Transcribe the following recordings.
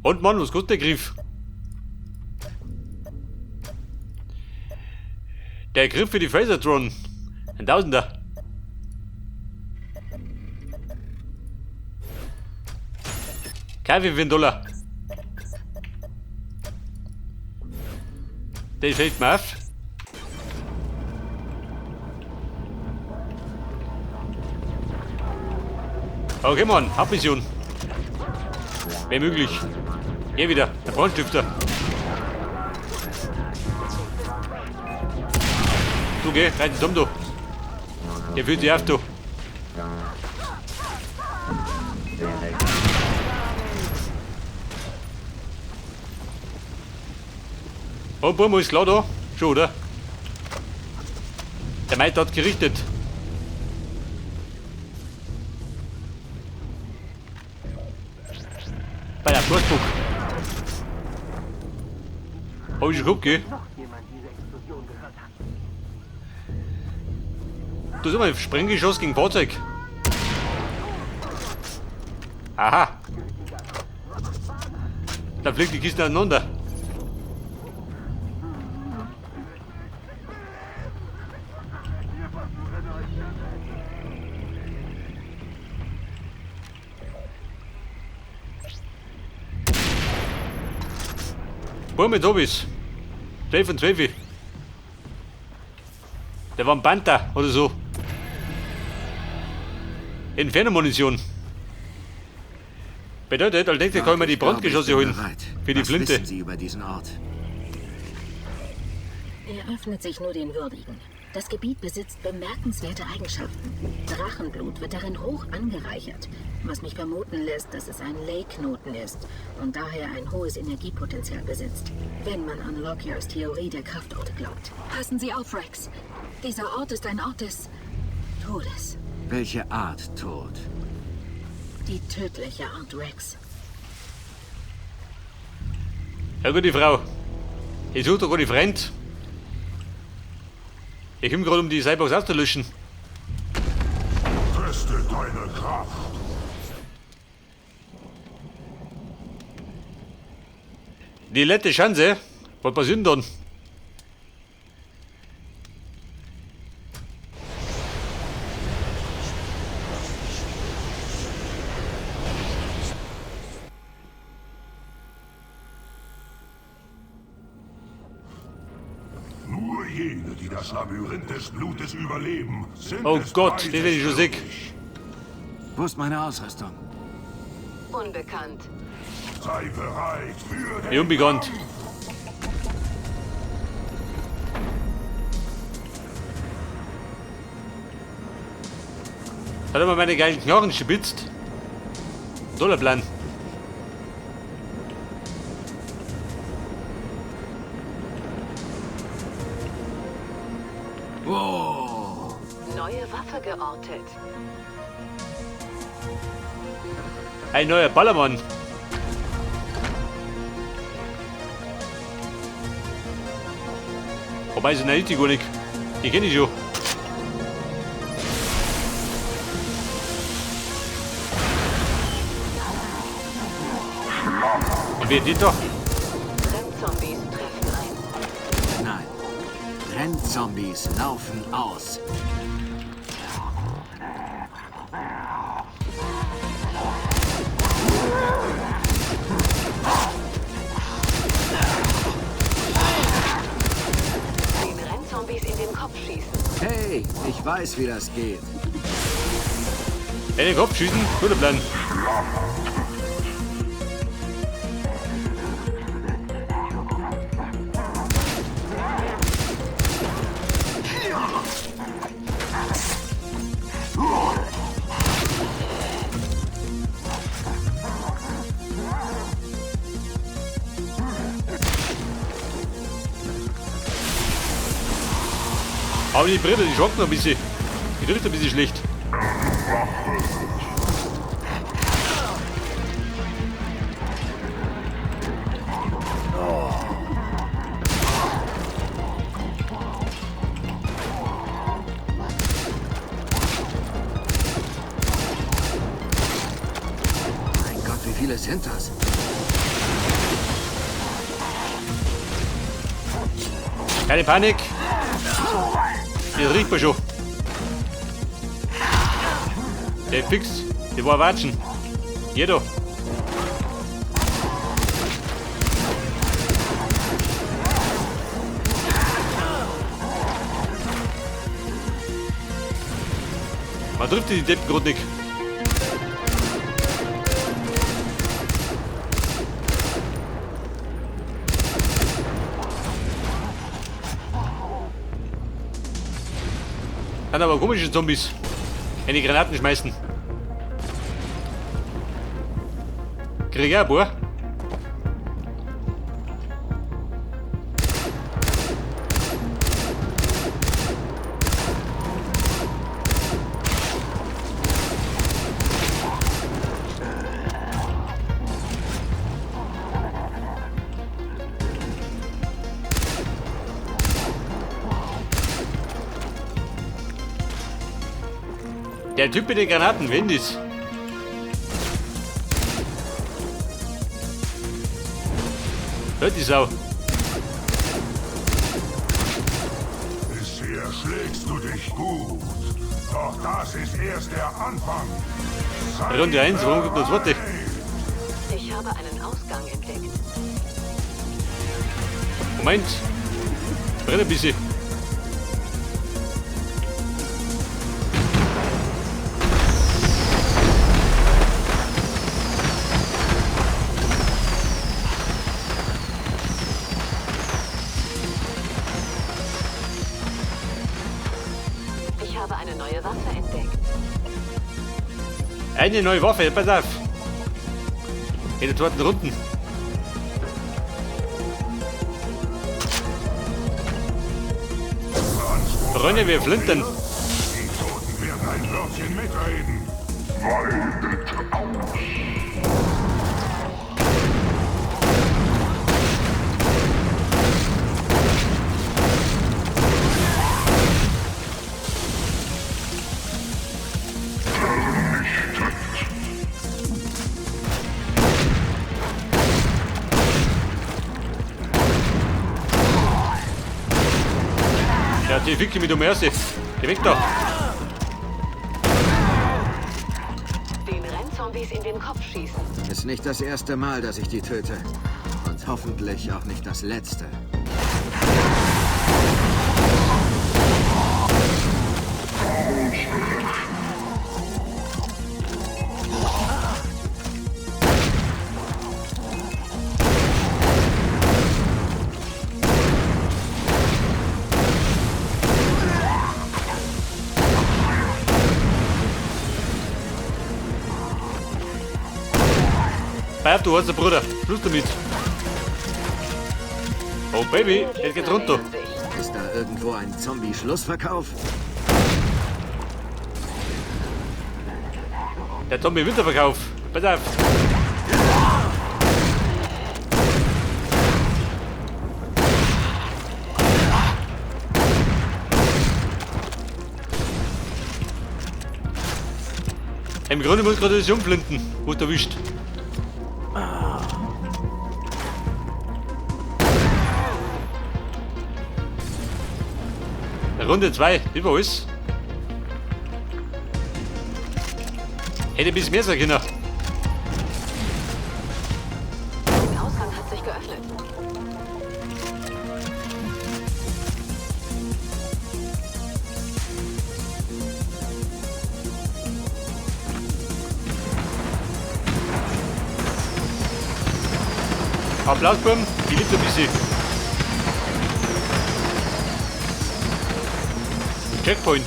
Und Mann, was kostet der Griff? Der Griff für die Phasotron. Ein Tausender. Kaffee für einen Dollar. Der fällt mir auf. Okay, Mann, Hauptmission. Wäre möglich. Hier wieder, der Brandstifter. Du geh, rein zusammen, du. Der fühlt sich auf, du. Oh, Burmo ist klar da. Schon, oder? Der Meister hat gerichtet. Bei der Vorsprung. Hab ich schon gehabt, gell? Da ist immer ein Sprenggeschoss gegen Fahrzeug. Aha. Da fliegt die Kiste auseinander. Boah, mit Hobis. 12 und 12. Der war ein Panther oder so. Inferno-Munition. Bedeutet, als nächstes kann ich mir die Brandgeschosse holen. Für die Was Flinte. wissen Sie über diesen Ort? Er öffnet sich nur den Würdigen. Das Gebiet besitzt bemerkenswerte Eigenschaften. Drachenblut wird darin hoch angereichert, was mich vermuten lässt, dass es ein Ley-Knoten ist und daher ein hohes Energiepotenzial besitzt, wenn man an Lockyers Theorie der Kraftorte glaubt. Passen Sie auf, Rex. Dieser Ort ist ein Ort des Todes. Welche Art Tod? Die tödliche Art, Rex. Ja, gute Frau. Ich suche doch gerade Freund. Ich komme gerade, um die Cyborgs auszulöschen. Teste deine Kraft. Die letzte Chance. Was passiert denn dann? Nur jene, die das Labyrinth des Blutes überleben, sind Oh des Gott, Preises das ist schon sick. würdig. Wo ist meine Ausrüstung? Unbekannt. Sei bereit für den Wie unbekannt. Kampf. Hat er mal meine geilen Knochen gespitzt. Toller Plan. Wow. Neue Waffe geortet. Ein neuer Ballermann. Wobei, so eine ist die gar nicht. Die kenne ich schon. Und wer die doch? Rennzombies treffen ein. Nein. Rennzombies laufen aus. Den Rennzombies in den Kopf schießen. Hey, ich weiß, wie das geht. In den Kopf schießen? Guter Plan. Aber die Brille, die schwankt noch ein bisschen. Die trifft ein bisschen schlecht. Mein Gott, wie viele sind das? Keine Panik. Das riecht man schon. Der fix, der war watschen. Jeder. Man trifft die Deppen grad nicht. Sind aber komische Zombies. Wenn die Granaten schmeißen. Krieg ich auch ein paar. Der Typ mit den Granaten, wen das? Hört die Sau. Bisher schlägst du dich gut. Doch das ist erst der Anfang. Sei Runde 1, warum gibt das Worte? bereit. Ich habe einen Ausgang entdeckt. Moment. Brenn ein bisschen. Ich habe eine neue Waffe entdeckt. Eine neue Waffe, pass auf. In der zweiten Runde. Freunde, wir flintern. Die Toten werden ein Wörtchen mitreden. Weidet aus. Ja, die ficke mich um Erste. Geh weg da. Den Rennzombies in den Kopf schießen. Ist nicht das erste Mal, dass ich die töte. Und hoffentlich auch nicht das letzte. Bleib, du hast einen Bruder. Schluss damit. Oh Baby, jetzt geht's runter. Ist da irgendwo ein Zombie-Schlussverkauf? Der Zombie-Winterverkauf. Pass auf. Im Grunde muss gerade das Jungflinten, wo du erwischt. Runde 2, über alles. Hätte ein bisschen mehr sein können. Ein Ausgang hat sich geöffnet. Applaus, Buben, ich lieb ein bisschen. Checkpoint.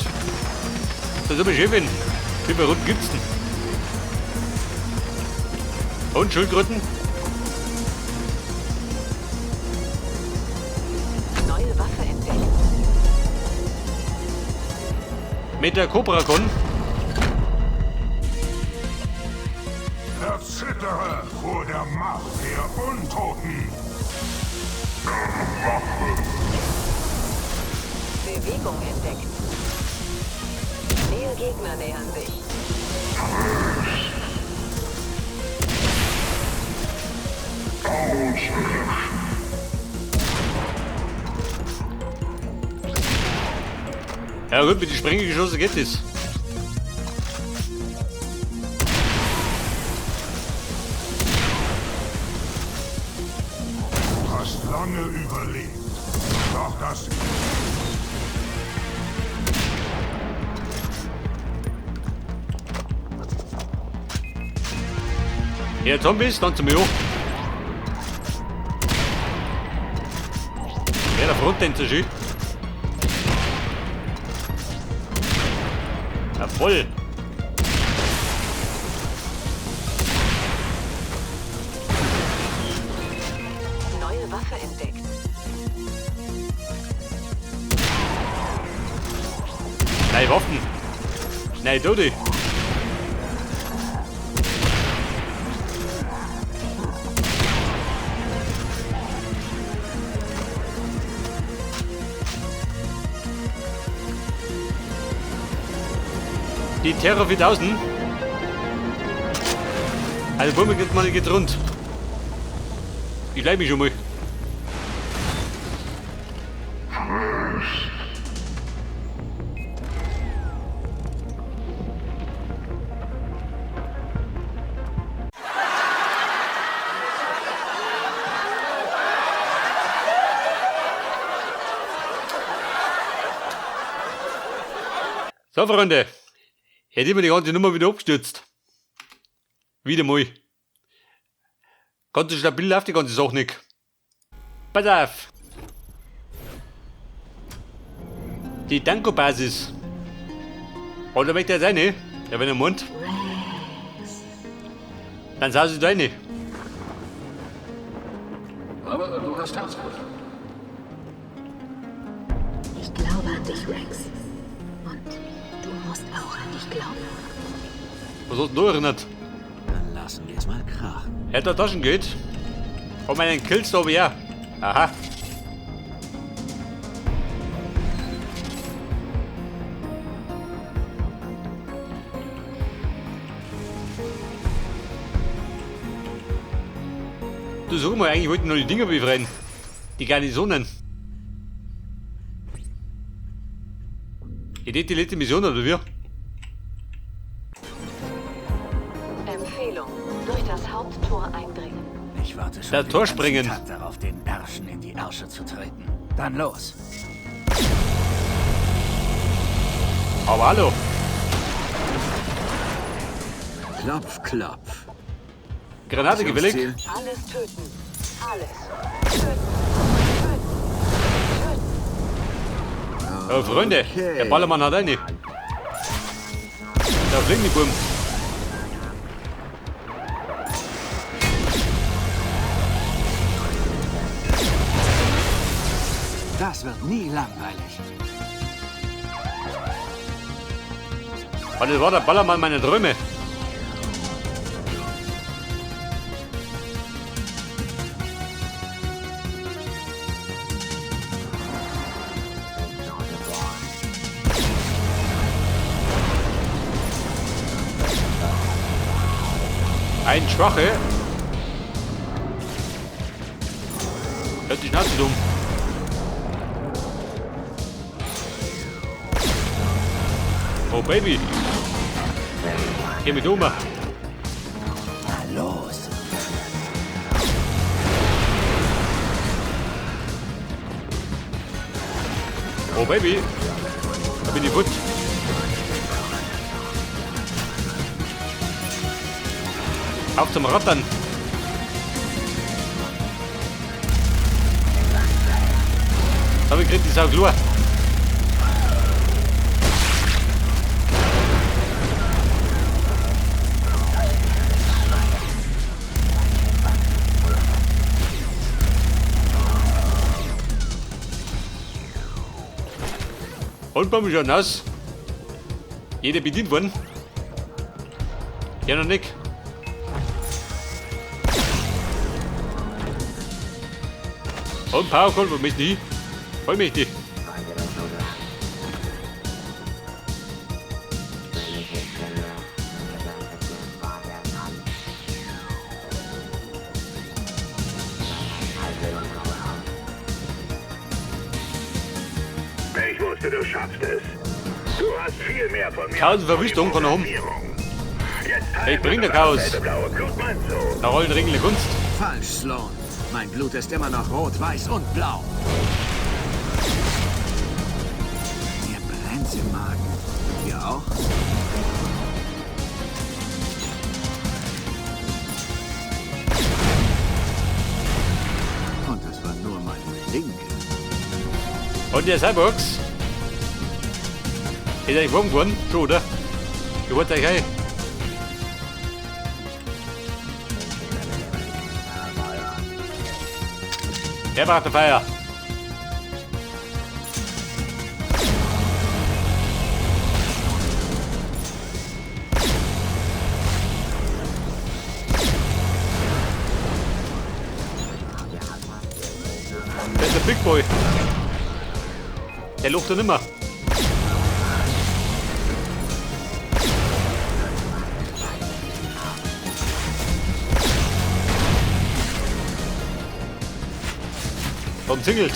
Das ist aber schön, wenn. Wie viele Runden gibt's denn? Und Schildkröten? Neue Waffe entdeckt. Mit der Cobra Con. Erzittere vor der Macht der Untoten. Bewegung entdeckt. Mehr Gegner nähern sich. Ja gut, mit den Sprenggeschossen geht das. Du hast lange überlebt. Doch das... Ja, Zombies, dann zu mir hoch. Ja, der Fronttänzer schön. Jawohl. Neue Waffe entdeckt. Neue Waffen. Nein, Tode. Die Terror 4000. Also Bumme geht mal geht rund. Ich leih mich schon mal. So, Freunde. Hätte immer die ganze Nummer wieder abgestürzt. Wieder mal. Ganz so stabil läuft die ganze Sache nicht. Pass auf. Die Danko-Basis. Oder möchte er jetzt rein? Ja, wenn er meint. Dann saß ich da rein. Aber du hast Herzblut. Ich glaube an dich, Rex. Und du musst auch an dich glauben. Was hast du da erinnert? Dann lassen wir es mal krachen. Er hat da Taschengeld. Von meinen Kills da oben her. Aha. Du sag mal, eigentlich wollten nur die Dinger befreien. Die Garnisonen. Ich hätte die letzte Mission, oder wie? Empfehlung. Durch das Haupttor eindringen. Ich warte schon Der den Tor ganzen springen. Tag darauf, den Ärschen in die Ärsche zu treten. Dann los. Aber hallo. Klopf, klopf. Granate gefällig. Missionsziel? Alles töten. Alles. Töten. Töten. Töten. Ja, Freunde, Okay. der Ballermann hat eine. Da fliegen die Buben. Das wird nie langweilig. Aber das war der Ballermann meiner Träume. Ein Schwache. Hört die Schnauze dumm. Oh Baby. Geh mit um. Na los. Oh Baby. Da bin ich wut. Auf zum Rattern. Da hab ich gekriegt, die Sau klar. Und beim schon aus. Jeder bedient worden. Ja, noch nicht. Und Powercall, wo möchte ich? Voll möchte ich. Ich wusste, du schaffst es. Du hast viel mehr von mir. Chaos und Verwüstung von oben. Hey, bring der Chaos. Da rollen Ringle Kunst. Falsch, Sloan. Mein Blut ist immer noch rot, weiß und blau. Mir brennt's im Magen. Dir auch? Und das war nur meine linke. Und der Cyborgs. Ist eigentlich warm geworden? Schon, oder? Ich wollte euch ein. Der braucht eine Feier. Das ist der Big Boy. Der lucht ja nimmer. Umzingelt.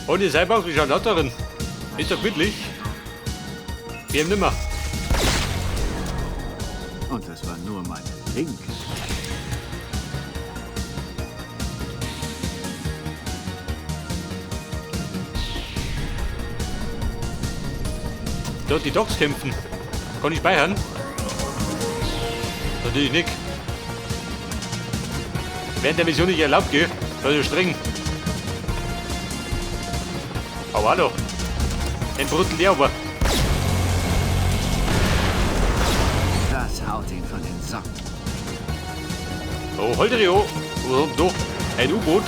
Und die Cyborgs, wie schaut das darin? Ist doch gemütlich. Wir haben nimmer. Und das war nur meine linke. Dort die Dogs kämpfen. Kann ich speichern? Natürlich nicht. Während der Mission nicht erlaubt, gell? Das ist ja streng. Aber hallo. Ein Bruttel leer, aber. Das haut ihn von den Socken. Oh, Holderio. Oh, doch. Ein U-Boot.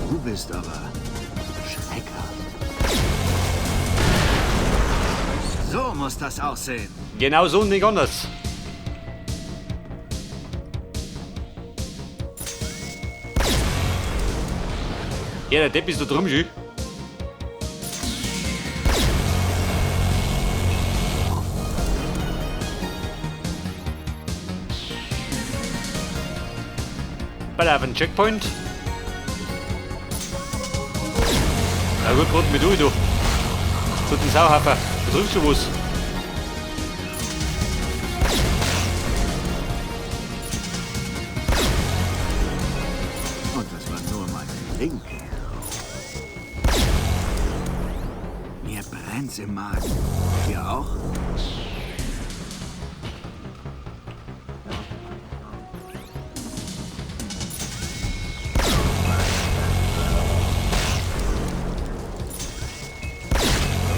Du bist aber schreckhaft. So muss das aussehen. Genau so und nicht anders. Ja, der Depp ist da drüben schon. Bei der Checkpoint. Na gut, brot mit du. Tut den Sauhafer. Du drückst schon was. Und das war nur meine linke. Mir brennt's im Magen. Dir auch?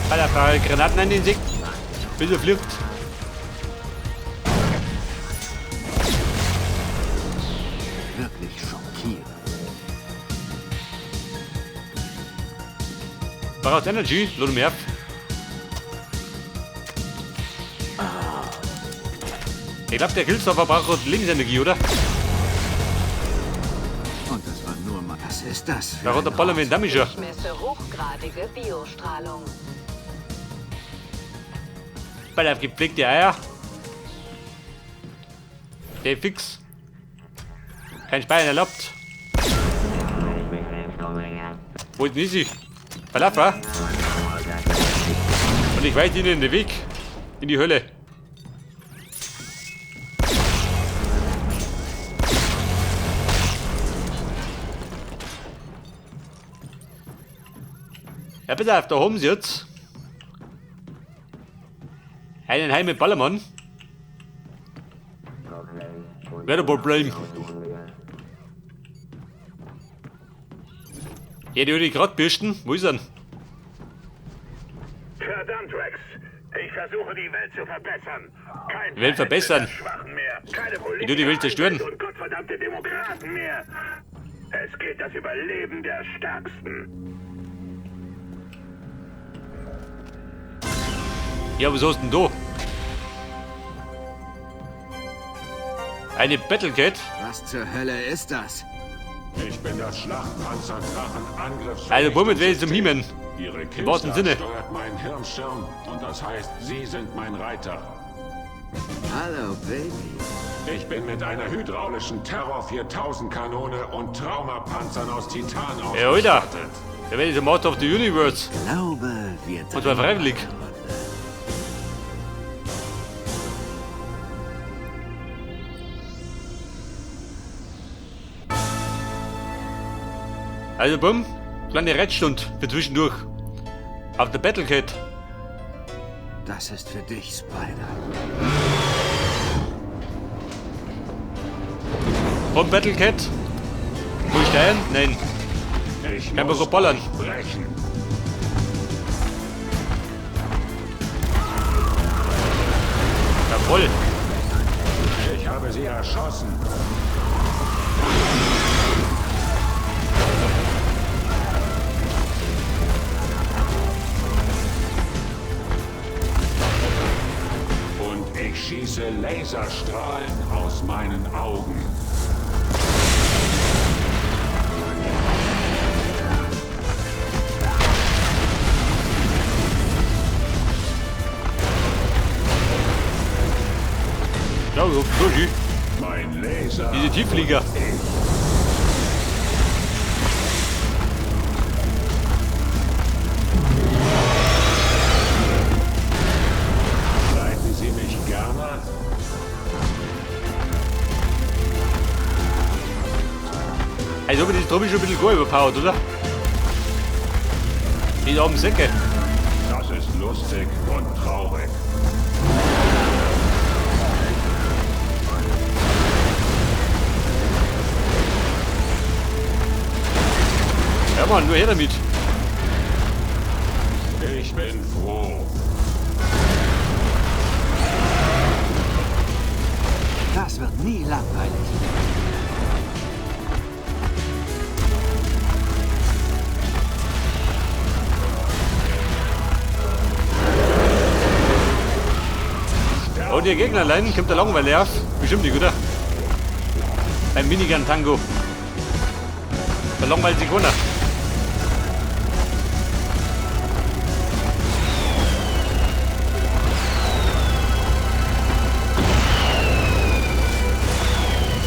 Alter, Granaten an den Sieg. Bis er fliegt. Wirklich schockierend. Braucht Energy, lohnt mir ab. Ich glaube, der Killstoffer braucht Lebensenergie, oder? Und das war nur mal. Was ist das? Da runter ballern wir den Damager. Ich messe hochgradige Biostrahlung. Weil er gepflegte Eier. Der fix. Kein Speichern erlaubt. Wo ist denn sie? Verlauf, Und ich weise ihnen den Weg in die Hölle. Ja, bitte auf, da haben sie jetzt. Einen heimen Ballermann. Wäre ein Problem. Ja, die würde ich gerade bürsten. Wo ist er denn? Verdammt, Rex. Ich versuche, die Welt zu verbessern. Kein Die Welt verbessern. Schwachen mehr. Keine Ich tu die Welt zerstören. Und gottverdammte Demokraten mehr. Es geht das Überleben der Stärksten. Ja, was hast du denn da? Eine Battlecat? Was zur Hölle ist das? Ich bin das Schlachtpanzer-Drachen-Angriffs. Also, womit werde ich zum He-Man? Ihre Im wahrsten Sinne. steuert meinen Hirnschirm und das heißt, Sie sind mein Reiter. Hallo, Baby. Ich bin mit einer hydraulischen Terror 4000 Kanone und Traumapanzern aus Titan Ja, Alter. ausgestattet. Da werde ich zum Master of the Universe. Glaube, wir Und zwar freiwillig. Also bumm, kleine Reitstund für zwischendurch. Auf der Battlecat. Das ist für dich, Spider. Komm, Battlecat. Wo ist der? Nein. Ich Kann man muss so ballern. euch brechen. Jawohl. Ich habe sie erschossen. Und ich schieße Laserstrahlen aus meinen Augen. Ja, so, so schön. Mein Laser. Diese Tiefflieger. Leiten Sie mich gerne? Also, aber das Truppe schon ein bisschen gar überpowered, oder? Die armen Säcke. Das ist lustig und traurig. Ja, Mann, nur her damit. Ich bin froh. Das wird nie langweilig. Oh, der Gegner allein kommt der Langweile auf. Bestimmt nicht, oder? Beim Minigun-Tango. Da langweilt sich keiner.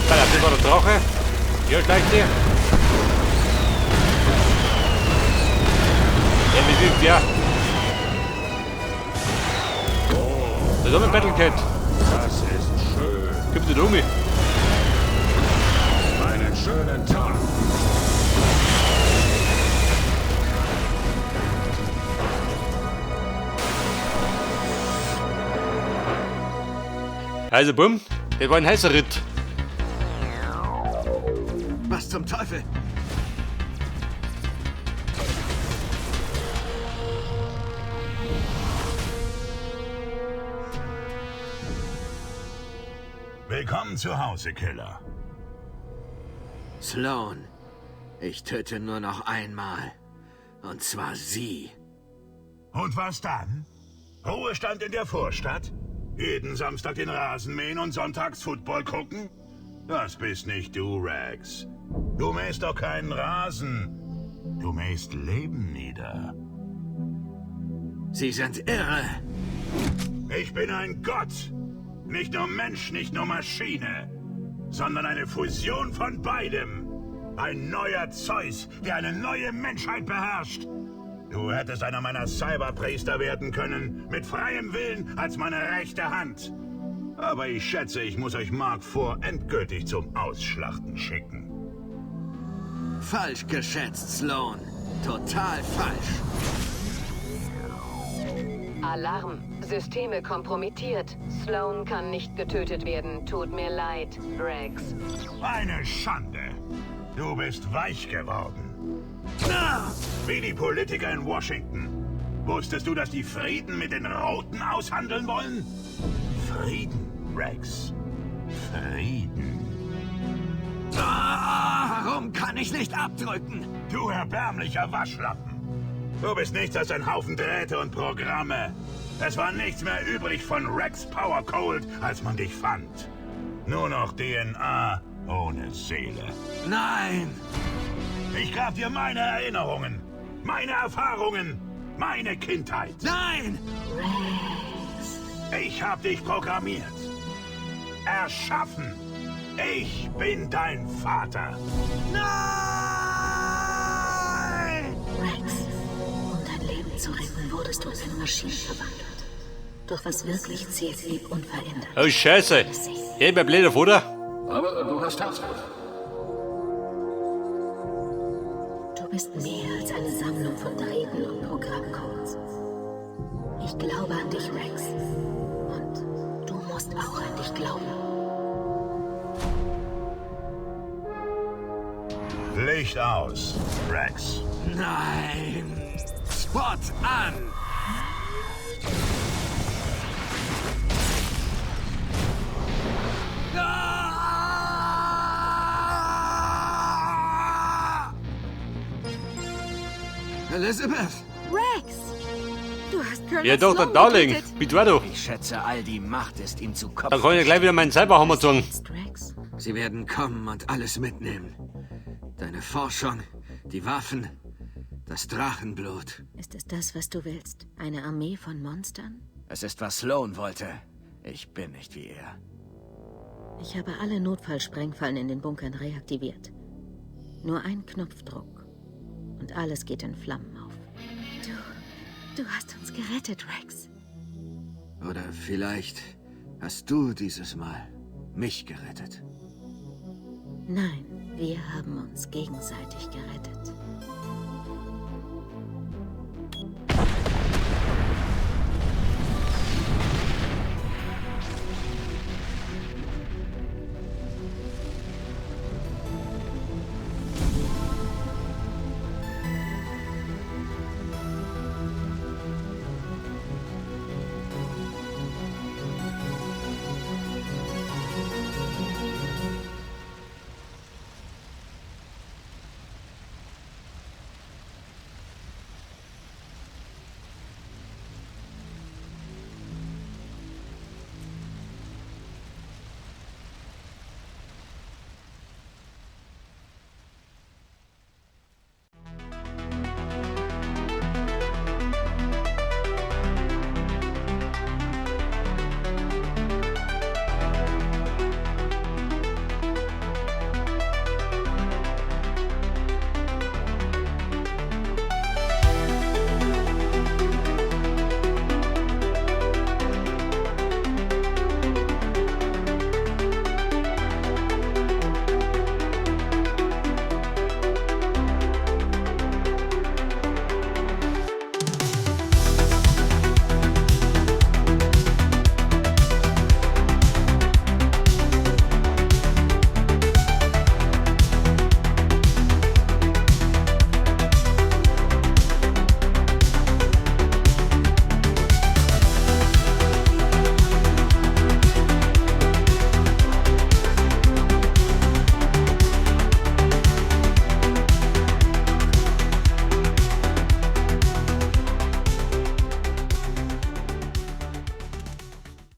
Das war der Drache. Ja, schleicht sich. Ja, wie sieht's ja? Das ist auch ein Battlecat. Das ist schön. Gibt's den um? Einen schönen Tag. Also bumm, das war ein heißer Ritt. Was zum Teufel? Willkommen zu Hause, Killer. Sloan, ich töte nur noch einmal. Und zwar sie. Und was dann? Ruhestand in der Vorstadt? Jeden Samstag den Rasen mähen und sonntags Football gucken? Das bist nicht du, Rex. Du mähst doch keinen Rasen. Du mähst Leben nieder. Sie sind irre. Ich bin ein Gott. Nicht nur Mensch, nicht nur Maschine, sondern eine Fusion von beidem. Ein neuer Zeus, der eine neue Menschheit beherrscht. Du hättest einer meiner Cyberpriester werden können, mit freiem Willen als meine rechte Hand. Aber ich schätze, ich muss euch Mark IV endgültig zum Ausschlachten schicken. Falsch geschätzt, Sloan. Total falsch. Alarm. Systeme kompromittiert. Sloan kann nicht getötet werden. Tut mir leid, Rex. Eine Schande. Du bist weich geworden. Wie die Politiker in Washington. Wusstest du, dass die Frieden mit den Roten aushandeln wollen? Frieden, Rex. Frieden. Warum kann ich nicht abdrücken? Du erbärmlicher Waschlappen. Du bist nichts als ein Haufen Drähte und Programme. Es war nichts mehr übrig von Rex Power Cold, als man dich fand. Nur noch DNA ohne Seele. Nein! Ich gab dir meine Erinnerungen, meine Erfahrungen, meine Kindheit. Nein! Ich hab dich programmiert. Erschaffen. Ich bin dein Vater. Nein! Rex, um dein Leben zu retten, wurdest du in eine Maschine verwandelt. Doch was wirklich zählt, blieb unverändert. Oh, Scheiße. Hey, mein blöder Vater. Aber du hast Herzblut. Du bist mehr als eine Sammlung von Drähten und Programmcodes. Ich glaube an dich, Rex. Und du musst auch an dich glauben. Licht aus, Rex. Nein! Spot an! Ah! Elizabeth! Rex! Du hast Colonel Ja, doch, der Sloan Darling. getötet. Wie du du? Ich schätze, all die Macht ist ihm zu Kopf. Dann kann ich ja gleich wieder meinen Cyberhammer zeigen. Jetzt, Rex? Sie werden kommen und alles mitnehmen. Deine Forschung, die Waffen, das Drachenblut. Ist es das, was du willst? Eine Armee von Monstern? Es ist, was Sloan wollte. Ich bin nicht wie er. Ich habe alle Notfallsprengfallen in den Bunkern reaktiviert. Nur ein Knopfdruck. Und alles geht in Flammen auf. Du hast uns gerettet, Rex. Oder vielleicht hast du dieses Mal mich gerettet. Nein, wir haben uns gegenseitig gerettet.